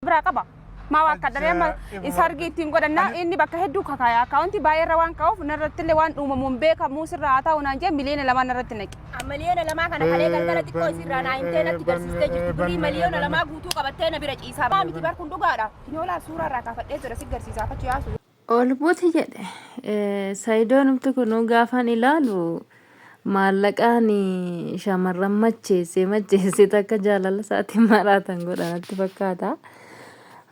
Biraa qaba. Maa waa akka dharee amma isa argii ittiin godhannaa inni bakka hedduu kakaaya akkaawuntii baay'ee irra waan kaa'uuf narratti illee waan uumamu hin beekamu sirraa haa ta'u naan jee 2,000,000 narratti naqe. 2,000,000 kana kalee galgala xiqqoo isirraa naa himtee natti garsiistee jirti. Birrii 2,000,000 guutuu qabattee na bira ciisaa. Maa miti bar kun dhugaadha. Kinoolaa suuraa irraa kaafadhee jira si garsiisaa fachi yaasu. Ol buti jedhe Sayidoonumti kunuu gaafan ilaalu maallaqaan shamarran macheessee macheessee takka jaalala isaatiin maraatan godha natti fakkaata.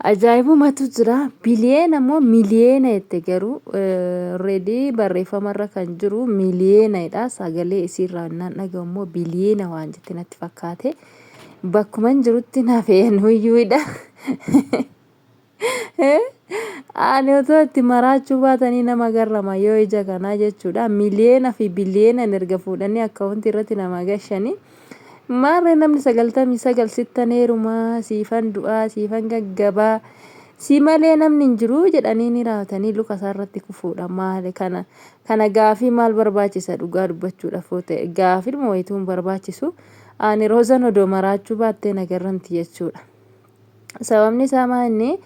Ajaa'ibumatu jira. Biliyeena moo miliyeena jette garuu already barreeffamarra kan jiru miliyeenadha. Sagalee isiirraa innaan dhaga'u immoo biliyeena waan jette natti fakkaate. Bakkuman jirutti naaf eenyuyyuudha. Ani otoo itti maraachuu baatanii nama garrama yoo ija kanaa jechuudha. Miliyeena fi biliyeenan erga fuudhanii akkaawuntii irratti nama gashanii. Maarree namni 99 sittan heerumaa, siifan du'aa, siifan gaggabaa, si malee namni hin jiru jedhanii ni raawwatanii luka isaa irratti kufuudha. Maali kana kana gaafii maal barbaachisa dhugaa dubbachuudhaaf yoo ta'e gaafii wayituu hin barbaachisu. Ani roozan odoo maraachuu baattee na garramti jechuudha. Sababni isaa maa inni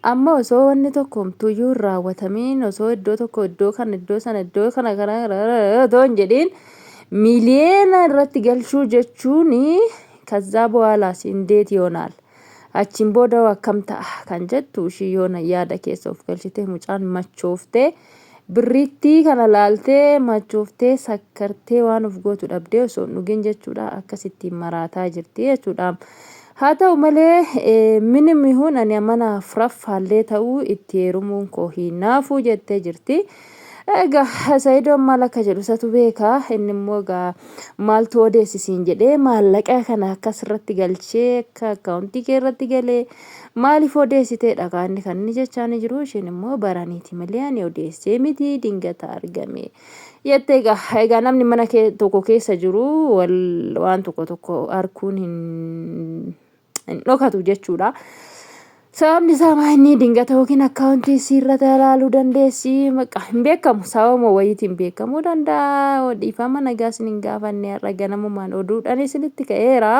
amma osoo wanni tokko homtuuyyuu hin raawwatamiin osoo iddoo tokko iddoo kana iddoo sana iddoo kana kana otoo hin jedhiin miliyeena irratti galchuu jechuun kazzaa bu'aalaas indeet yoonaal achiin booda hoo akkam ta'a kan jettu ishii yoona yaada keessa of galchitee mucaan machooftee birrittii kana laaltee machooftee sakkartee waan of gootu dhabdee osoo hin dhugin jechuudha akkasittiin maraataa jirti jechuudha. Haa ta'u malee minim ihun ani mana afuraffaallee ta'uu itti heerumuun koo hin naafu jettee jirti. Egaa Sayidoon maal akka jedhu isatu beeka. Inni immoo egaa maaltu odeessi siin jedhee maallaqa kana akkas irratti galchee akka akkaawuntii kee irratti galee maaliif odeessiteedha kaa inni kan inni jechaa ni jiru. Isheen immoo baraniiti malee ani odeessee miti dingata argame. Jette egaa egaa namni mana kee tokko keessa jiru wal waan tokko tokko arguun hin hin dhokatu jechuudha. Sababni isaa maa inni dingata yookiin akkaawuntii isiirra ilaaluu dandeessi maqaa hin beekamu sababa wayiitiin beekamuu danda'a dhiifama nagaa isin hin gaafanne har'a ganamumaan oduudhaan isinitti ka'eera.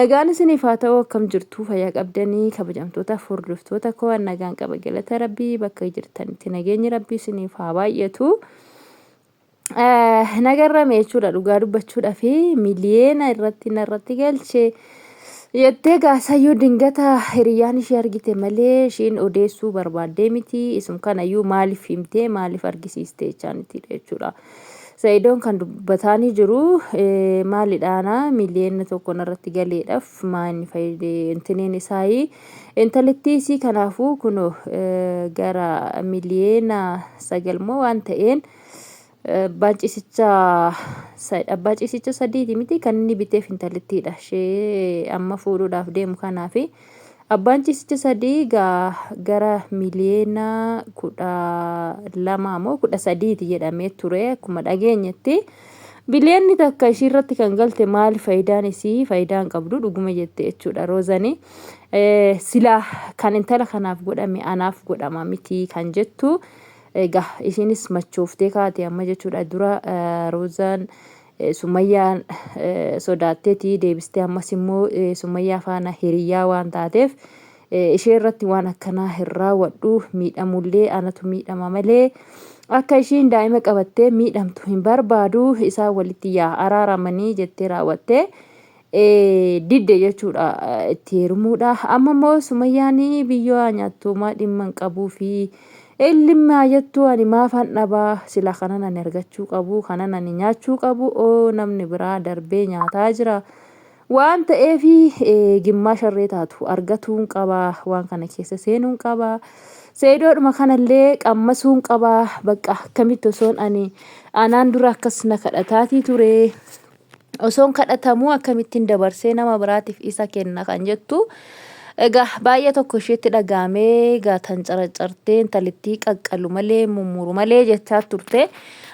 Nagaan isiniif haa ta'u akkam jirtu fayyaa qabdanii kabajamtoota hordoftoota koo an nagaan qaba galata rabbii bakka jirtanitti nageenyi rabbii isiniif haa baay'atu. Nagarrame jechuudha dhugaa dubbachuudhaaf miliyeena irratti narratti galche jettee gaasayyuu dingata hiriyyaan ishee argite malee ishiin odeessuu barbaaddee miti isum kanayyuu maaliif himtee maaliif argisiiste jechaanitidha jechuudha. Sa'idoon kan dubbataanii jiru maalidhaana 1,000,000 narratti galeedhaf maa inni fayyade intiniin isaayii intalittii isii kanaafuu kuno gara 9,000,000 moo waan ta'een abbaan ciisicha abbaa ciisicha sadiiti miti kan inni biteef intalittiidha ishee amma fuudhuudhaaf deemu kanaafi. Abbaan ciisicha sadii gaa gara 12,000,000 moo 13ti jedhamee ture akkuma dhageenyetti. Biliyoonni takka ishii irratti kan galte maali faayidaan isii faayidaa hin qabdu dhuguma jette jechuudha Roozani. Silaa kan intala kanaaf godhame anaaf godhama miti kan jettu egaa ishiinis machooftee kaate amma jechuudha dura Roozaan Sumayyaan sodaatteeti deebistee ammas immoo Sumayyaa faana hiriyyaa waan taateef ishee irratti waan akkanaa hin raawwadhu miidhamullee anatu miidhama malee akka ishiin daa'ima qabattee miidhamtu hin barbaadu isaan walitti yaa araaramanii jettee raawwattee didde jechuudha itti heerumuudha. Amma immoo Sumayyaan biyyoo haa nyaattu maa dhimma hin qabuu fi ilmi haa jettu ani maafan dhabaa sila kanan ani argachuu qabu kanan ani nyaachuu qabu oo namni biraa darbee nyaataa jira. Waan ta'eef gimmaa sharree taatu argatuun qaba waan kana keessa seenuun qaba. Seedoodhuma kanallee qammasuun qaba bakka akkamitti osoon ani anaan dura akkas na kadhataatii ture. Osoon kadhatamuu akkamittiin dabarsee nama biraatiif isa kenna kan jettu egaa baay'ee tokko isheetti dhaga'amee egaa tan caracartee intalittii qaqqalu malee mummuru malee jechaa turte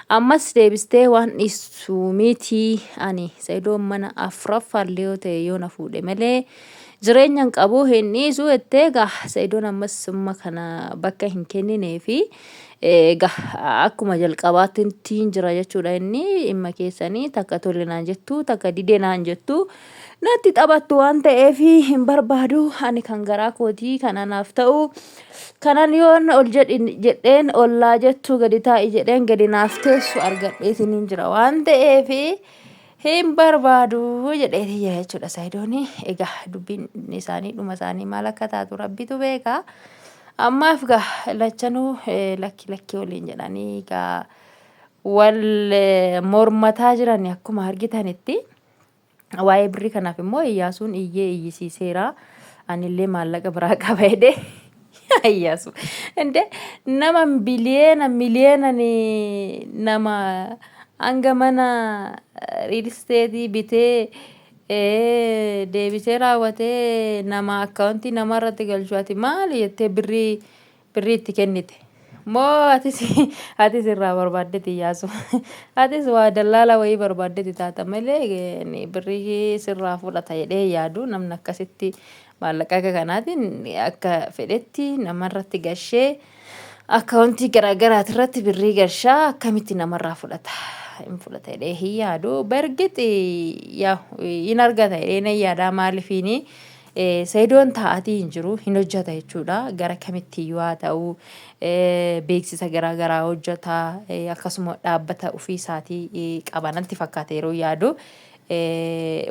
ammas deebistee waan dhiistu miti ani sa'idoon mana afuraffaallee yoo ta'e yoo na fuudhe malee Jireenya hin qabu hin dhiisu jettee egaa Sa'idoon ammas summa kana bakka hin kenninee fi egaa akkuma jalqabaatti hin jira jechuudha inni dhimma keessanii takka tole naan jettu takka dide naan jettu natti taphattu waan ta'eef hin barbaadu ani kan garaa kootii kan anaaf ta'u kanan yoon ol jedheen ollaa jettu gadi taa'i jedheen gadi naaf teessu argadheetiin hin jira waan ta'eef hin barbaadu jedheeti jira jechuudha Sa'idooni. Egaa dubbiin isaanii dhuma isaanii maal akka taatu rabbitu beeka. Ammaaf gaa lachanuu lakki lakki waliin jedhanii gaa wal mormataa jiran akkuma argitanitti. Waa'ee birrii kanaaf immoo Iyyaasuun iyyee iyyisiiseera. Anillee maallaqa biraa qaba jedhee. Iyyaasu. Inde nama biliyeena miliyeenan nama hanga mana riil isteetii bitee deebisee raawwatee nama akkaawuntii namarratti galchu ati maali jettee birrii birrii itti kennite. Moo atis atis irraa barbaaddeti Iyyaasu. Atis waa dallaala wayii barbaaddeti taata malee birrii sirraa fudhata jedhee hin yaadu namni akkasitti maallaqa akka kanaatiin akka fedhetti namarratti gashee akkaawuntii garaagaraati irratti birrii gashaa akkamitti namarraa fudhata hin fudhata jedhee hin yaadu. Bergixi yaa hin argata jedhee nan yaada maalifiini Sayidoon taa'atii hin jiru hin hojjata jechuudha. Gara kamittiyyuu haa ta'u beeksisa garaa garaa hojjata akkasuma dhaabbata ofii isaatii qaba natti fakkaata yeroo yaadu.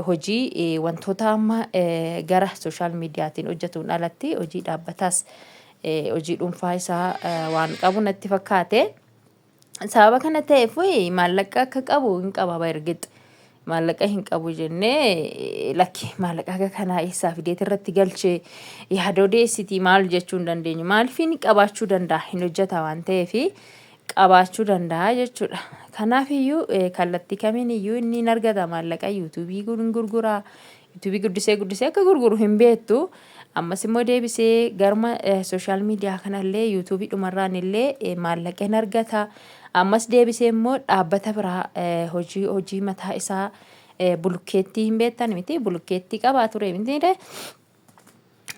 Hojii wantoota amma gara sooshaal miidiyaatiin hojjetuun alatti hojii dhaabbataas hojii dhuunfaa isaa waan qabu natti fakkaate. Sababa kana ta'eef maallaqa akka qabu hin qaba bargix. Maallaqa hin qabu jennee lakki maallaqa akka kanaa eessaa fideet irratti galchee yaada odeessitii maal jechuu hin dandeenyu. Maaliif inni qabaachuu danda'a hin hojjeta waan ta'eef qabaachuu danda'a jechuudha. Kanaaf iyyuu kallattii kamiin iyyuu inni hin argata maallaqa yuutuubii hin gurgura. Yuutuubii guddisee guddisee akka gurguru hin beektu. Ammas immoo deebisee garuma sooshaal miidiyaa kanallee yuutuubii dhumarraan illee maallaqa hin argata. Ammas deebisee immoo dhaabbata biraa hojii hojii mataa isaa bulukkeettii hin beektan miti bulukkeettii qabaa ture miti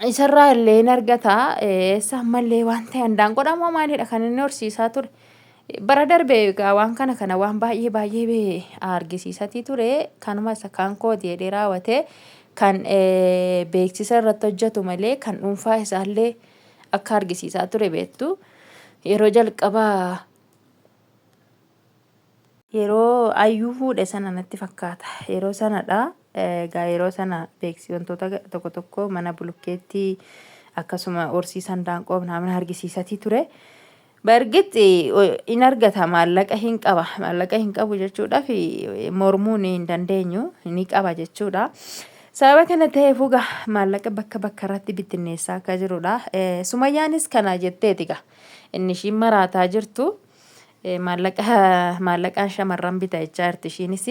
isarraa illee hin argata. Eessa ammallee waan ta'e handaanqoodha moo maalidha kan inni horsiisaa ture. Bara darbe egaa waan kana kana waan baay'ee baay'ee argisiisatii ture kanuma isa kaan kooti jedhee raawwate kan beeksisa irratti hojjetu malee kan dhuunfaa isaallee akka argisiisaa ture beektu yeroo jalqabaa yeroo ayyuu fuudhe sana natti fakkaata yeroo sanadha egaa yeroo sana beeksi wantoota tokko tokko mana bulukkeettii akkasuma horsiisan daanqoo mana argisiisatii ture. Bargix in argata maallaqa hin qaba maallaqa hin qabu jechuudhaaf mormuun hin dandeenyu ni qaba jechuudha. Sababa kana ta'eef egaa maallaqa bakka bakka irratti bittinneessaa akka jirudha. Sumayyaanis kana jetteeti egaa inni ishiin maraataa jirtu maallaqa maallaqaan shamarran bita jechaa jirti ishiinis.